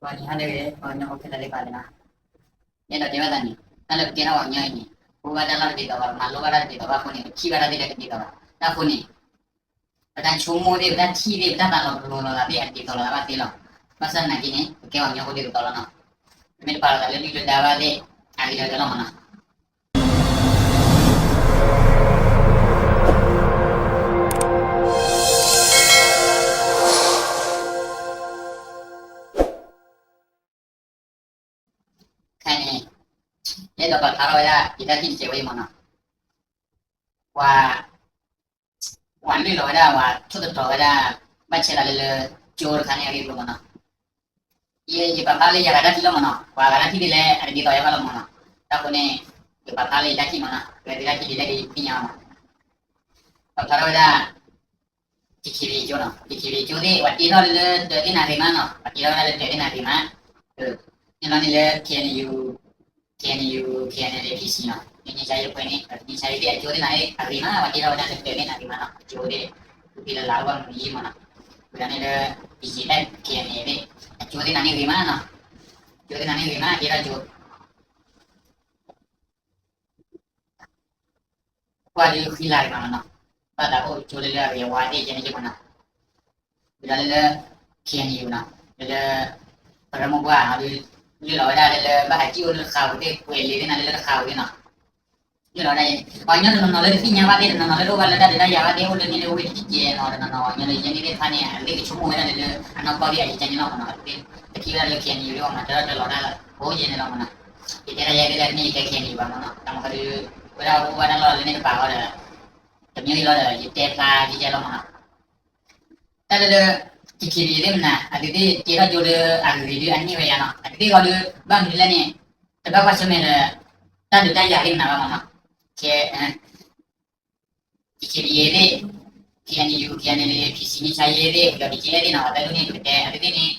ပှၤန့ၣ်ဟါလၢဂ့ၤ ပှၤကညီဖိခဲလၢာ်သ့ၣ်တဖၣ်န့ၣ်လီၤ. ယအဲၣ်ဒိးတဲဘၣ်သးန့ၣ် တၢ်လၢပကဲထီၣ်ပှၤကညီအံၤန့ၣ် ပအိၣ်ဘၣ်တၢ်လီၢ်တဒ်သိးဘၣ်, ပမၤလိဘၣ်တၢ်တဒ်သိးဘၣ်အဃိန့ၣ် ပထံၣ်ဘၣ်တၢ်သ့ၣ်တဖၣ်တဒ်သိးဘၣ်. တၢ်အဃိန့ၣ် ပတၢ်ဆိကမိၣ်သ့ၣ် ပတၢ်ထံၣ်သ့ၣ် ပတၢ်သးလီၤပလိာ်လိာ်သးသ့ၣ် အတဒ်သိးလိာ်သးဘၣ်သ့လီၤ. ဘၣ်ဆၣ်သနာ်က့န့ၣ် ပကဲပှၤကညီဖိဒ်သိးသိးလီၤနီၤ. ပမ့ၢ်တပာ်လိာ်သးလၢလုၢ်လၢဒါဘၣ်သ့ၣ် အဂ့ၤဒီးတလီၢ်မးနီၤ. ခဲအံၤန့ၣ် ယအဲၣ်ဒိးပာ်ဖျါထီၣ်ဝဲဒၣ် ယတၢ်ထံၣ်တစဲးဝဲအံၤမးနီၤ. ပှၤ ပှၤလုၢ်လီၤဝဲဒၣ် ပှၤထိၣ်သတြီၤဝဲဒၣ် ဘၣ်ဆဲးသးလၢလၢ ကၠိတခါန့ၣ်အဂ့ၢ်အကျိၤမးနီၤ. ယ ယပာ်ဖျါလၢယဂၤတၢ်ထံၣ်လီၤမးနီၤ. ပှၤဂၤတၢ်ထံၣ်သ့ၣ်လဲၣ် အတဒ်သိးယၤဘၣ်လီၤမးနီၤ. တၢ်အဃိန့ၣ် ယပာ်ဖျါလၢယတၢ်ထံၣ်မးနီၤ. ပှၤသုတၢ်ထံၣ်ဒ်လဲၣ်ဒီးယသ့ၣ်ညါအီၤမး. ပာ်ဖျါထီၣ်ဝဲဒၣ် ကချ့ၣ်ကၠိနီၤ. ကချ့ၣ်ကၠိသ့ၣ် ပှၤတ့ထီၣ်လၢတၢးသ့ၣ်နၤဂ့ၤမးနီၤ. ပှၤတ့ထီၣ်ဝဲဒၣ်လၢတၢးသ့ၣ်နၤဂ့ၤမး. န့ၣ်လီၤန့ၣ်လၢ K N U, K N U, K N L A P C နီၤ. မ့ၢ်န့ၣ်ဆါယဲပှဲၤန့ၣ် ပှၤတနံၣ်ဆါယဲသ့ၣ် အကၠိသ့ၣ်နၤသ့ၣ်အဂ့ၤမး ပှၤတ့ထီၣ်ဝဲဒၣ်လၢတၢးသ့ၣ်နၤဂ့ၤမးနီၤ. အကၠိသ့ၣ် သုးက့လၢလၤအိၣ်ဘၣ်မုၢ်ယံၤမးနီၤ. ဝံၤဒီးန့ၣ်လၢ P G F K N A သ့ၣ် အကၠိသ့ၣ်နၤန့ၣ်ဂ့ၤမးနီၤ. ကၠိသ့ၣ်နၤန့ၣ်ဂ့ၤမး တ့ထီၣ်ကၠိ ကွၢ်ဒုးဃံလၤဂ့ၤမးနီၤ. ဘၣ်သးအိၣ်ကၠိလၢလၢအဂ့ၤအဝါသ့ၣ်ယဲန့ၣ်ယဲမးနီၤ. ဝံၤဒီးလၢလၢ K N U နီၤ, လၢလၢ ပရၢမိၢ်ပှၢ်နီၤ, လုၢ်လီၤဝဲဒၣ်လၢလၢ ဘၣ်ဟးကံၣ်အိၣ်လၢတဃာ်ပူၤသ့ၣ် ကွဲးလံာ်သ့ၣ်နၤလၢလၢတဃာ်ပူၤသ့ၣ်နီၤ. လုၢ်လီၤဝဲဒၣ်ယဲ, ပှၤကညီတနီၤနီၤလၢတသ့ၣ်ညါဘၣ်သ့ၣ် တနီၤနီၤလၢတအိၣ်ဘၣ်လၢတၢ်ဒုးတၢ်ယၤဘၣ်သ့ၣ် အိၣ်လၢန့ၣ်လၢဝ့ၢ်တကဲးနီၤ, တနီၤနီၤ ပှၤကညီလၢယဲန့ၣ်သ့ၣ်တဖၣ်န့ၣ် အဝဲသ့ၣ်ကဆိကမိၣ်ဝဲဒၣ်လၢလၢ အနီၢ်ကီၢ်သ့ၣ်အယဲန့ၣ်လီၤမးနီၤ, တထံၣ်ဝဲဒၣ်လၢ K N U လၢအမၤတၢ်လီၢ်တၢ်လီၤတၢ်ဖိယဲန့ၣ်လီၤမးနီၤ. ယတဲဒၣ်ယဲသ့ၣ်လၢတမ့ၢ်ယတဲ K N U ဘၣ်မးနီၤ, တၢ်မၤခီဒုး ဝဲဒၣ်အိၣ်ဘၣ်တၢ်လီၢ်လၢန့ၣ်တပၤဃီဒီး တမ့ၢ်လီၤဒီး ယတဲဖျါယဲလီၤမးနီၤ. တၢ်လၢလၢ ကချ့ၣ်ကၠိသ့ၣ်မနၤ အသုသ့ၣ်တ့ထီၣ်ကၠိလၢအဂ့ၤဂ့ၤဒုးအန့ၢ်ဝဲယၤနီၤ, အသုသ့ၣ်ဃီဒုး ဘၣ်မနုၤလဲၣ်န့ၣ် တဘၣ်ကွၢ်ဆၢၣ်မဲာ်ဒီး တၢ်ဒုးတၢ်ယၤသ့ၣ်မနၤဘၣ်မးနီၤ. က ကချ့ၣ်ကၠိသ့ၣ် K N U, K N L A, P C န့ၣ်ဆါယဲသ့ၣ် ဒီး P G F သ့ၣ်နီၤ, အတၢ်ဒုးန့ၣ် ပကတဲ အသုသ့ၣ်န့ၣ်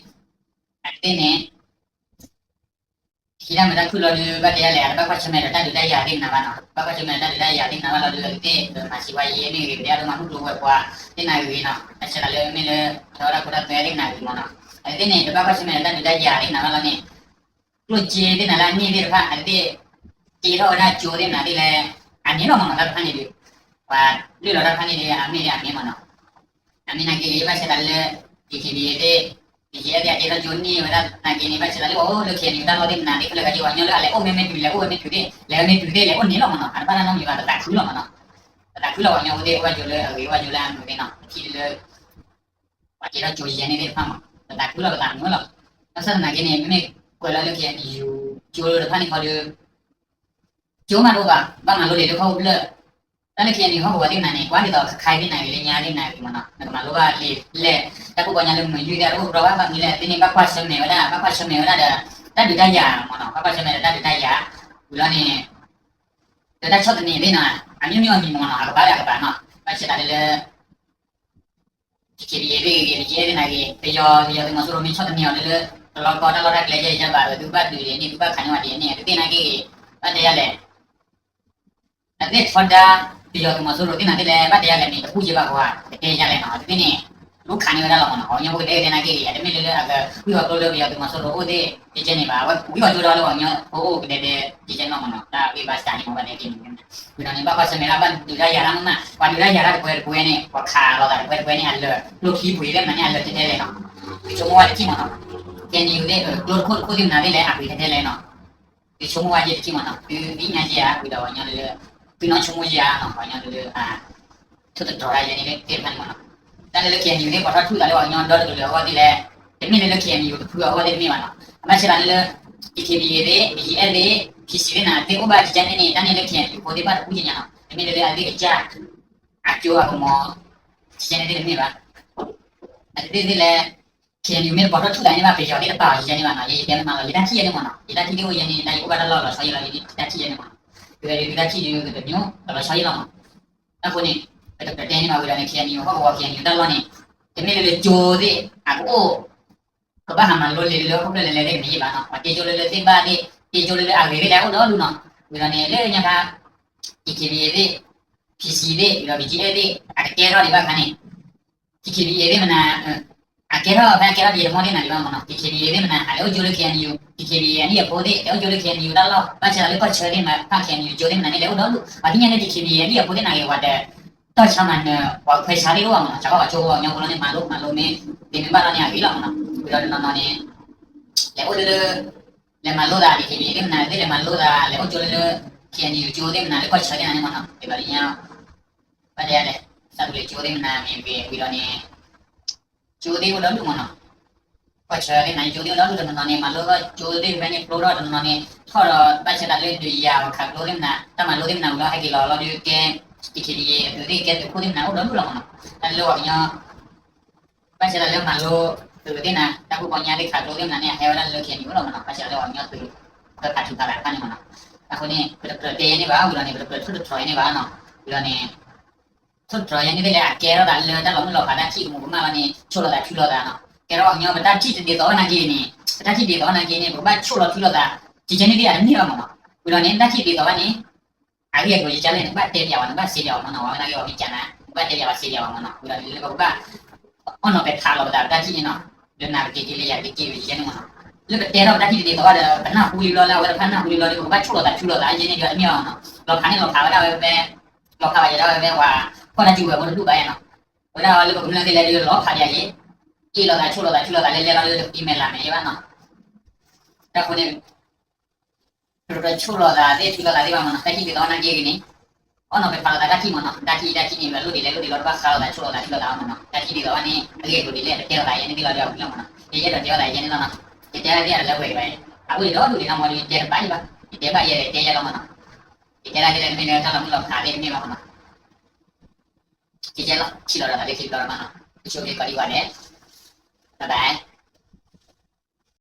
အသုသ့ၣ်န့ၣ် ဟံးတၢ်မုာ်တၢ်ခုၣ်လီၤဒုး ဘၣ်တဲဒ်လဲၣ် အတဘၣ်ကွၢ်ဆၢၣ်မဲာ်ဒီးတၢ်ဒုးတၢ်ယၤသ့ၣ်မနၤဘၣ်နီၤ, ဘၣ်ကွၢ်ဆၢၣ်မဲာ်ဒီးတၢ်ဒုးတၢ်ယၤသ့ၣ်မနၤဘၣ်လီၤဒုး အသုသ့ၣ် မၤစံးဝါယဲမ့ၢ်ဂ့ၤ ပတဲအဒိမၤမုၢ်ကျိၤဝဲၤကွာ်သ့ၣ်နၤဂ့ၤနီၤ, ဘၣ်ဆၣ်သးလၢမ့ၢ်လၢ ထီဝဲဒၣ်ခိတၢ်သွဲသ့ၣ်နၤဂ့ၤမးနီၤ, အသုသ့ၣ်န့ၣ် တဘၣ်ကွၢ်ဆၢၣ်မဲာ်ဒီးတၢ်ဒုးတၢ်ယၤသ့ၣ်မနၤဘၣ်လီၤန့ၣ် ကျိၣ်စ့သ့ၣ်နၤလၢအန့ၢ်သ့ၣ်တဖၣ် အသုသ့ၣ် တ့ထီၣ်ဝဲဒၣ်ကၠိသ့ၣ်မနၤသ့ၣ်လဲၣ် အန့ၣ်လီၤမးနီၤ, တၢ်တဖၣ်န့ၣ်ဒုး ပှၤလုၢ်လီၤတၢ်တဖၣ်န့ၣ်ဒုး အမ့ၢ်အန့ၣ်မးနီၤ. အမ့ၢ်နာ်က့ဂ့ၤ ဘၣ်ဆၣ်သးလၢ D K B A သ့ၣ် D K B A သ့ၣ် အတ့ထီၣ်ကၠိန့ၢ်ဝဲဒၣ်နာ်က့န့ၣ် ဘၣ်ဆၣ်သးလၢအိၣ်လၢ K N U တၢ်လီၢ်သ့ၣ်မနၤသ့ၣ် ခဲလၢာ်ခဲဆ့ ပှၤကညီလၢအလဲၤအိၣ်မ့ၢ်မ့ၢ်တုၤ လဲၤအိၣ်မ့ၢ်မ့ၢ်တုၤသ့ၣ် လဲၤမ့ၢ်မ့ၢ်တုၤသ့ၣ် လဲၤအိၣ်န့ၢ်လီၤမးနီၤ, အတဘၣ်တၢ်နီတမံၤဘၣ်, ပသးခုလီၤမးနီၤ, ပသးခုလီၤ ပှၤကညီဖိသ့ၣ် အိၣ်ဘၣ်ကၠိလၢအဂ့ၤ အိၣ်ဘၣ်ကၠိလၢအမုာ်သ့ၣ်နီၤ, ပထံၣ်လၢ ပှၤတ့ထီၣ်ကၠိယဲန့ၣ်သ့ၣ်တဖၣ်မး ပသးခုလီၤ ပသးမုာ်လီၤ. ဘၣ်ဆၣ်သနာ်က့န့ၣ် မ့မ့ၢ်ကွဲးလီၤလၢ K N U ကၠိတဖၣ်န့ၣ်ခီဒီး ကၠိမးတအိၣ်ဘၣ်, ဘၣ်မၤလိလံာ်ဒုးခီၣ်အိၣ်ဖျၢၣ်, တၢ်လၢ K N U ဟီၣ်ကဝီၤသ့ၣ်မနၤန့ၣ် ကွၢ်ဒ်သိးခဲခါသ့ၣ်နၤဂ့ၤ လၢညါသ့ၣ်နၤဂ့ၤမးနီၤ, နကမၤလိဘၣ်လံာ်လဲၣ်, တၢ်ကူၣ်ပီညါလၢမုာ်ယုၢ်သ့ၣ် တအိၣ်ကရီဘၣ်, ဘၣ်မနုၤလဲၣ် အသုန့ၣ် ဘၣ်ကွၢ်ဆၢၣ်မဲာ်ဝဲဒၣ် ဘၣ်ကွၢ်ဆၢၣ်မဲာ်ဝဲဒၣ်ဒီး တၢ်ဒုးတၢ်ယၤမးနီၤ, ဘၣ်ကွၢ်ဆၢၣ်မဲာ်ဒီးတၢ်ဒုးတၢ်ယၤ, ဝံၤလီၤန့ၣ် ဒီးတၢ်ဆီၣ်သနံးသ့ၣ်နီၤ အမျိုးမျိုးအမံၤမးနီၤ အကဘၣ်ဒီးအကဘၣ်နီၤ, ဘၣ်ဆၣ်သးလၢလၢ DKBA သ့ၣ်ဂ့ၤ BGF သ့ၣ်နၤဂ့ၤ ပယီၤ ပယီၤသုးမီၤစိရိၤမ့ၢ်ဆီၣ်သနံးအီၤလၢလၢ တလီၢ်ကီၢ်တၢ်လီၢ်တၢ်ကျဲယဲၢ်ယဲၢ်ဘၣ်ဒီး သုဘၣ်ဒုးဒ်န့ၣ် သုဘၣ်ခးန့ၢ်ဝဲဒ်န့ၣ် အသုသ့ၣ်နာ်က့ဂ့ၤ ဘၣ်တဲယၤလဲၣ် အသ့ၣ်ထီဒါ ပယီၤသုးမီၤစိရိၤသ့ၣ်နၤသ့ၣ်လဲၣ် ဘၣ်တဲယၤလဲၣ်န့ၣ် တဘူၣ်ယဲၢ်ဘၣ်ဃီဧါ ကတဲယၤလဲၣ်နီၤ အသုသ့ၣ်န့ၣ် လူၤခးန့ၢ်ဝဲဒၣ်လီၤမးနီၤ ပှၤကညီဖိကတဲသ့ၣ်နာ်က့ဂ့ၤ တမ့ၢ်လၢလၢအကဝံၣ်အီၤကျိလၢပယီၤသုးမီၤစိရိၤအိၣ်သ့ၣ် ကဲကဲန့ၣ်ဘၣ် အဝဲဝံၣ်အီၤကျိဒီးလၢပှၤကညီဖိအိၣ်ကတဲတဲ ကဲကဲန့ၣ်လီၤမးနီၤ တၢ်ဂ့ၢ်ဘၣ်စးန့ၣ်မ့ၢ်ဘၣ်တဲကဲန့ၣ် ဝံၤဒီးန့ၣ် ဘၣ်ကွၢ်ဆၢၣ်မဲာ်လၢဘၣ်ဒုးတၢ်ယၤတၢ်မးမး ပှၤဒုးတၢ်ယၤတၢ်တပှဲၤတပှဲၤန့ၣ် ပှၤခးလိာ်သးတပှဲၤတပှဲၤန့ၣ် အလၢာ်ကျိချံပှ့ၤသ့ၣ်မနၤန့ၣ် အလၢာ်တဲတဲလဲၣ်နီၤ ဆိကမိၣ်ဝဲတထံၣ်မးနီၤ KNU သ့ၣ် ကျိတခိၣ်တခိၣ်သ့ၣ်မနၤသ့ၣ်လဲၣ် အပှ့ၤတဲတဲလဲၣ်နီၤ သုဆိကမိၣ်ဝဲယဲၢ်တထံၣ်မးနီၤ သုသ့ၣ်ညါယဲၢ်ဧါ ဝံၤဒီးပှၤကညီလၢ သုနီၢ်ဆိကမိၣ်ယဲၢ်ဧါနီၤ ပှၤကညီလၢ ထိၣ်သတြီၤတၢ်ယဲၢ်န့ၣ်သ့ၣ်တဖၣ်န့ၣ်မးနီၤ တၢ်လၢလၢ KNU သ့ၣ် ပိာ်ထီၣ်ထူၣ်သးလၢပှၤကညီဒီတကလုာ်အဂီၢ်သ့ၣ်လဲၣ် တမ့ၢ်လၢလၢ KNU တဖုအဂီၢ်သ့ၣ်တမ့ၢ်ဘၣ်နီၤ အဘၣ်ဆၣ်သးလၢလၢ DKBA သ့ၣ် BGF သ့ၣ် PC သ့ၣ်နၤ သ့ၣ်အိၣ်ဘၣ်ကကဲန့ၣ်န့ၣ် တၢ်န့ၣ်လၢ KNU ဖိသ့ၣ်ဘၣ်တပူၤကဲညါနီၤ တမ့ၢ်လၢလၢအသ့ၣ်ကစၢ် အကၠိအကမီၤ ကကဲန့ၣ်သ့ၣ်တမ့ၢ်ဘၣ် အသ့ၣ်သ့ၣ်လဲၣ် KNU မ့ၢ်တပိာ်ထီၣ်ထူၣ်သးန့ၣ်ဘၣ် ပယီၤသ့ၣ်တပာ်အီၤကကဲန့ၣ်ဘၣ်နီၤ ယတဲမ့ၢ်မးလီၤ ယတၢ်ထံၣ်ယဲၢ်န့ၣ်မးနီၤ ယတၢ်ထံၣ်သ့ၣ်အိၣ်ယဲၢ်န့ၣ် တၢ်ယအိၣ်ဘၣ်တၢ်လီၢ်လီၤဆီယဲၢ်လီၤ ယတၢ်ထံၣ်ယဲၢ်န့ၣ်မးနီၤ ယတၢ်ထံၣ်ယဲၢ်န့ၣ်မးနီၤ အဃိန့ၣ် ပတပတဲန့ၣ်ဘၣ်ဝံၤဒီးန့ၣ် KNU ဟီၣ်ကဝီၤ KNU တၢ်လီၢ်န့ၣ် တမ့ၢ်လၢလၢကၠိသ့ၣ် အကအိၣ် ကဘၣ်ဟးမၤလိလံာ်လၢဟီၣ်ခိၣ်ဖျၢၣ်လဲၤလဲၤသ့ၣ်တမ့ၢ်ဘၣ်နီၤ ပှၤတ့ကၠိလၢလၢသ့ၣ်ဘၣ်သ့ၣ် တ့ကၠိလၢလၢအဂ့ၤသ့ၣ်လဲၣ်အိၣ်ဒီဒူၣ်နီၤ ဝံၤဒီးန့ၣ် လၢညါခါ DKBA သ့ၣ် PC သ့ၣ် ဝံၤဒီး BGF သ့ၣ် အကတဲထီၣ်ဒံးဘၣ်ခါန့ၣ် DKBA သ့ၣ်မနၤ အ အကဲထီၣ်ဖဲအကဲထီၣ်ဒ်တမီၢ်သ့ၣ်နၤဒံးဘၣ်မ့ၢ်နီၤ, ဒ်ခ့ဒ်ယဲသ့ၣ်မနၤ အလဲၤအိၣ်ကၠိလၢ ခ့ၣ်အဲၣ်ယူၣ်, ဒ်ခ့ဒ်ယဲအနံၣ်အဖိသ့ၣ် လဲၤအိၣ်ကၠိလၢ ခ့ၣ်အဲၣ်ယူၣ် တၢ်လီၢ်, ဘၣ်ဆၣ်ဒီးလၢကီၢ်ဆၢသ့ၣ်မနၤ ဖဲ ခ့ၣ်အဲၣ်ယူၣ် ကၠိသ့ၣ်မနၤန့ၣ် လဲၤအိၣ်ဒီဒူၣ်, ပှၤသ့ၣ်ညါလၢ ဒ်ခ့ဒ်ယဲ အနံၣ်အဖိသ့ၣ်နၤဂ့ၤ ပှၤတ တီၢ်ဆါမၤနၢၤ ပှၤခွဲးဆါသ့ၣ်တအိၣ်ဘၣ်မ့ၢ်နီၤ, စးထီၣ်ပှၤကၠိဖိပှၤကညီဖိလီၤန့ၣ် မၤလိမၤလိမ့ၢ် သ့မ့ၢ်ဘၣ်လီၤန့ၣ် အဂ့ၤလီၤမ့ၢ်နီၤ, ဝံၤဒီးတနီၤနီၤန့ၣ် လဲၤအိၣ်လၢ လဲၤမၤလိသး ဒ်ခ့ဒ်ယဲသ့ၣ်မနၤ သ့ၣ်လဲၤမၤလိသး လဲၤအိၣ်ကၠိလၢလၢ ခ့ၣ်အဲၣ်ယူၣ် ကၠိသ့ၣ်မနၤ လၢကီၢ်ဆၢသ့ၣ်နၤန့ၣ်မ့ၢ်နီၤ, ဒ်သိးလၢညါ ဘၣ်တဲယၤလဲၣ်, စးထီၣ်လၢကၠိသ့ၣ်မနၤမ့ၢ်ဂ့ၤ ဝံၤဒီးန့ၣ် ကၠိသ့ၣ်အိၣ်ဒီဒူၣ်မ့ၢ်နီၤ, ကီၢ်ဆၢသ့ၣ်နၤ ကၠိသ့ၣ်အိၣ်ဒီဒူၣ် တနီၤနီၤန့ၣ် မၤလိထီၣ်ကၠိသ့ၣ်ဖဲန့ၣ် ဖျိထီၣ်တနီၤနီၤန့ၣ် ထီၣ်ဒီးဘၣ်ဆၣ်သးလၢဒုးယၤပှၤခးကျိသ့ၣ်မနၤ တၢ်မၤလိသ့ၣ်မနၤဝံၤလီၤ ဟဲက့ၤလီၤလီၤဒုးကဲ ဒ်ခ့ဒ်ယဲ အသုးသ့ၣ်ကဲသုးခိၣ်သ့ၣ်မနၤအိၣ်ဒီဒူၣ်လီၤမ့ၢ်နီၤ, တၢ်လၢပှၤကညီ ဘၣ်ဆၣ်သးလၢမၤလိသုးသ့ၣ်နၤ တၢ်ကူၣ်ပီညါသ့ၣ်ခးကျိသ့ၣ်မနၤန့ၣ် အဟဲဝဲဒၣ်လၢ ခ့ၣ်အဲၣ်ယူၣ် လီၤမ့ၢ်နီၤ, ဘၣ်ဆၣ်သးလၢပှၤကညီသုး ပဖးထူဖးသးတဖၣ်န့ၣ်မ့ၢ်နီၤ, အဃိန့ၣ် ပတကြၢးတဲယဲန့ၣ်ဘၣ် ဝံၤလီၤန့ၣ် ပတကြၢးထိၣ်သတြီၤယဲန့ၣ်ဘၣ်နီၤ, ဝံၤလီၤန့ၣ် ထိၣ်သတြီၤယဲန့ၣ်သ့ၣ်လၢအကဲထီၣ်သးလၢတၢ်လီၤမုၢ်လီၤဖးတၢ်ထံၣ်ကမူးကမၣ်လီၤန့ၣ် ဆိၣ်လီၤသးထုလီၤသးနီၤ, ကဲထီၣ်ပှၤကညီပတၢ်ထံၣ်တဒ်သိးဘၣ်နာ်က့န့ၣ် ပတၢ်ထံၣ်တဒ်သိးဘၣ်နာ်က့န့ၣ် ပကဘၣ်ဆိၣ်လီၤထုလီၤသး, ကကဲန့ၣ်သ့ၣ်အတမ့ၢ်ဘၣ်မ့ၢ်နီၤ, ဝံၤလီၤန့ၣ် တၢ်ထံၣ်တဒ်သိးဘၣ်န့ၣ် အဂ့ၢ်အကျိၤယကလဲၣ်န့ၣ် နဘၣ်တဲပျးဝဲ နဘၣ်စံးပျးဝဲမ့ၢ်နီၤ, ဝဲနာ်က့အီၤမ့ၢ်ကနၤ နဘၣ်တဲပျးဝဲစံးပျးဝဲမ့ၢ်နီၤ, ဝံၤဒီးလၢပကဘၣ် အီၣ်နီၤပဲာ်ဖးလီၤပသးပတၢ်ထံၣ်န့ၣ်နီၤ, လၢနၤကက့ၤက့ၤလၢယၤကက့ၤက့ၤဝဲယဲန့ၣ်မ့ၢ်နီၤ, လၢပတဲထီၣ်ပတၢ်ထံၣ်တဒ်သိးဘၣ်ဒီး ပနၢ်ဟူလံဘျီလၢအဝဲတဖၣ်နၢ်ဟူလံဘျီဒီး ပကဘၣ်ဆိၣ်လီၤသးထုလီၤသး ယဲန့ၣ်ဒီးတမ့ၢ်ဘၣ်မ့ၢ်နီၤ, လီၤဖးန့ၣ်လီၤဖးဝဲဒၣ်ဝဲဖဲ လီၤဖးဘၣ်ယဲဒၣ်ဝဲဖဲပှၤ ဖီၣ်တၢ်စုကဝဲၤဖိတဒူၣ်ဘၣ်ယဲနီၤ, ဝဲဒၣ်လၢပကမျၢၢ်သ့ၣ်လဲၤဒီးလီၤဖးပျးယဲ, အ့ၣ်လိာ်သးဆိၣ်လိာ်သးထုလိာ်သးလဲၤလဲၤလီၤလၢတကံမဲာ်လးမဲာ်ယဲဘၣ်နီၤ, တၢ်ဃိန့ၣ် ပတဆိၣ်လိာ်သးသ့ၣ်ထုလိာ်သးသ့ၣ်ဘၣ်မ့ၢ်နီၤ, တၢ်ထံၣ်ဒ်သိးနာ်က့ဂ့ၤန့ၣ် အီၣ်နီၤပဲာ်ဖးလိာ်သးတၢ်ထံၣ်မ့ၢ်နီၤ, တၢ်ထံၣ်တၢ်ထံၣ်န့ၣ် ပလိၣ်ဒ်လဲၣ်လိၣ်ဒ်လဲၣ် တဘၣ်ဃးလိာ်သးဆိၣ်လိာ်သးထုလိာ်သးဘၣ်မ့ၢ်နီၤ, တၢ်ထံၣ်ဒ်သိးဘၣ်န့ၣ် အဂ့ၢ်အကျိၤဒ်လဲၣ် ပတဲလိာ်သးယဲန့ၣ်ဒ်လီၤဒီးအဝံၤလီၤမ့ၢ်နီၤ, ယဲယဲဒီးတဲလိာ်သးယဲန့ၣ်လီၤနီၤ, ယတဲဒၣ်သ့ၣ်အတလၢပှဲၤဘၣ်, အအိၣ်ဒံးဒီဒူၣ်ဒံးနီၤမ့ၢ်ဒီး ယတဲတဘၣ်ယံၤဘၣ်, ယတဲဘၣ်ယဲဒီးတဲယဲလီၤမ့ၢ်နီၤ, ယတဲဒၣ်သ့ၣ်တမ့ၢ်လၢတၢ်လီၤမုၢ်လီၤဖးသ့ၣ်တမ့ၢ်ဘၣ်မ့ၢ်နီၤ, ယတဲလီၤထံၣ်လီၤဒီးသးလၢခံတဘျီလီၤမ့ၢ်နီၤ, ယဆိကမိၣ်ကီးဒံးဝဲလဲၣ်, ဘၣ်ဘၣ်